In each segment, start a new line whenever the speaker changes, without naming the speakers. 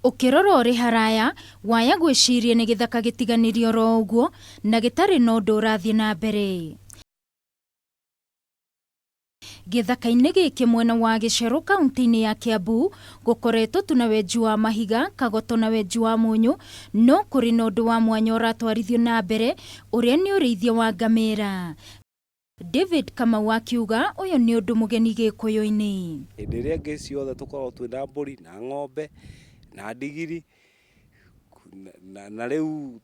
Ũkĩrora ũrĩ haraya, waya gwĩciria nĩ gĩthaka gĩtiganĩrie oro ũguo na gĩtarĩ na ũndũ ũrathiĩ na mbere. Gĩthaka-inĩ gĩkĩ mwena wa Gĩcerũ kaunti-inĩ ya Kiambu gũkoretwo tu na wenji wa mahiga, kagoto na wenji wa mũnyũ, no kũrĩ na ũndũ wa mwanya ũratwarithio na mbere ũrĩa nĩ ũrĩithia wa ngamĩra. David Kamau akiuga ũyũ nĩ ũndũ mũgeni Gĩkũyũ-inĩ.
Hĩndĩ ĩrĩa ĩngĩ ciothe tũkoragwo twĩ na mbũri na ng'ombe na ndigiri na rĩu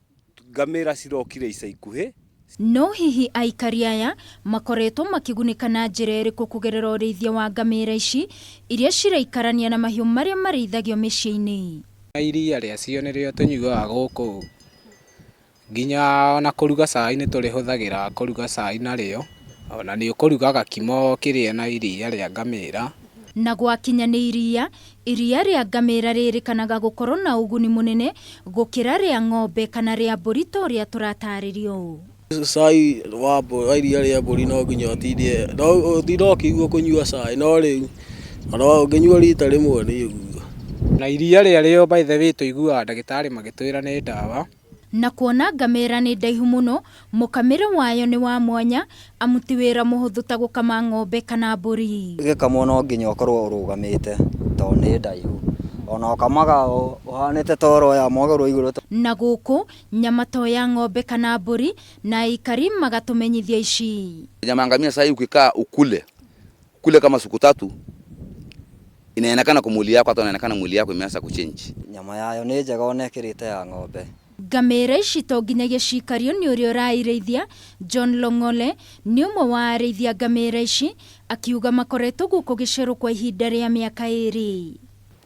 ngamĩra cirokire ica ikuhĩ.
No hihi aikari aya makoretwo makĩgunĩka na njĩra ĩrĩkũ kũgerera ũrĩithia wa ngamĩra ici iria ciraikarania na mahiũ marĩa marĩithagio mĩciĩ-inĩ?
Iria rĩacio nĩrĩo tũnyuaga gũkũ. Nginya ona kũruga cai nĩ tũrĩhũthagĩra kũruga cai narĩo, ona nĩ ũkũruga gakima ũkĩrĩe na iria rĩa ngamĩra.
Na gwakinya nĩ iria, iria rĩa ngamĩra rĩrĩkanaga gũkorwo na ũguni mũnene gũkĩra rĩa ng'ombe kana rĩa mbũri ta ũrĩa tũratarĩrio.
Cai wa iria rĩa mbũri no nginya ũtindie, no ũtinde ũkĩigua kũnyua cai, no rĩu ona ũngĩnyua rita rĩmwe nĩ ũguo.
Na iria rĩarĩo by the way tũiguaga ndagĩtarĩ magĩtwĩra nĩ ndawa.
Na kuona ngamĩra nĩ ndaihu mũno, mũkamĩre wayo nĩ wa mwanya, amu ti wĩra mũhũthũ ta gũkama ng'ombe kana mbũri.
Ĩgĩkamwo no nginya ũkorwo ũrũgamĩte tondũ nĩ ndaihu. Ona ũkamaga ũhanĩte ta ũroya magũrũ igũrũ.
Na gũkũ, nyama to ya ng'ombe kana mbũri, na aikari magatũmenyithia ici.
Nyama ya ngamia sasa ukikaa ukule, ukule kama siku tatu, inaonekana kwa mwili yako, hata inaonekana mwili yako imeanza kuchange.
Nyama yayo nĩ njega ona ĩkĩrĩte ya ng'ombe.
Ngamĩra ici to nginyagia cikario nĩ ũrĩa ũrairĩithia. John Long'ole nĩ ũmwe wa arĩithia ngamĩra ici, akiuga makoretwo gũkũ gĩcerũ kwa ihinda rĩa mĩaka ĩrĩ.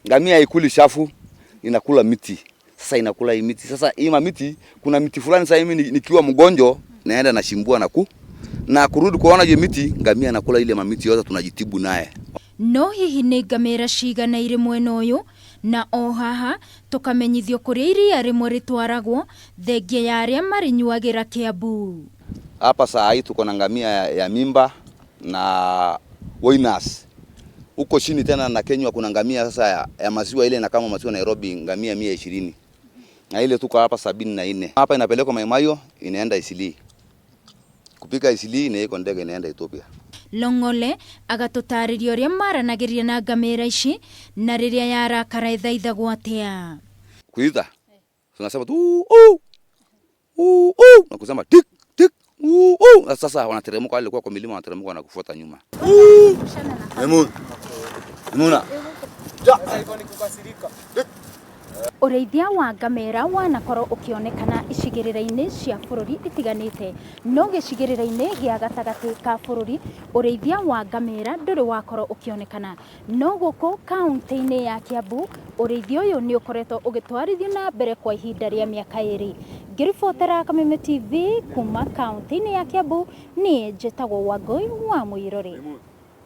Ngamia haikuli chafu, inakula miti. Sasa inakula hii miti. Sasa hii mamiti, kuna miti fulani sasa mimi nikiwa mgonjwa naenda nashimbua na ku na kurudi kuona hiyo miti, ngamia anakula ile mamiti yote, tunajitibu naye.
No hihi nĩ ngamĩra cigana irĩ mwena ũyũ, na o haha tũkamenyithio kũrĩa iria rĩmwe rĩtwaragwo thengia ya arĩa marĩnyuagĩra Kiambu.
Hapa saa hii tuko na ngamia ya mimba na Woinas. Huko chini tena na Kenya kuna ngamia sasa ya maziwa ile na kama maziwa Nairobi ngamia 120. Na ile tuko hapa 74. Hapa inapelekwa Mai Mahiu inaenda Eastleigh. Kupika Eastleigh na iko ndege inaenda Ethiopia.
Long'ole agatũtarĩria ũrĩa maranagĩria na ngamĩra ici na rĩrĩa yarakara ĩthaithagwo atĩa.
Kuita. Tunasema tu u u u na kusema tik tik u u. Na sasa wanateremka wale walikuwa kwa milima wanateremka wanakufuata nyuma. Emu. Emuna.
Ja.
Ũrĩithia wa ngamĩra wanakorwo ũkĩonekana icigĩrĩra-inĩ cia bũrũri itiganĩte, no gĩcigĩrĩra-inĩ gĩa gatagatĩ ka bũrũri ũrĩithia wa ngamĩra ndũrĩ wakorwo ũkĩonekana. No gũkũ kaunti-inĩ ya Kiambu ũrĩithia ũyũ nĩ ũkoretwo ũgĩtwarithio na mbere kwa ihinda rĩa mĩaka ĩrĩ. Ngĩribotera Kameme TV kuma kaunti-inĩ ya Kiambu, niĩ njĩtagwo Wangũi wa Mũirũrĩ.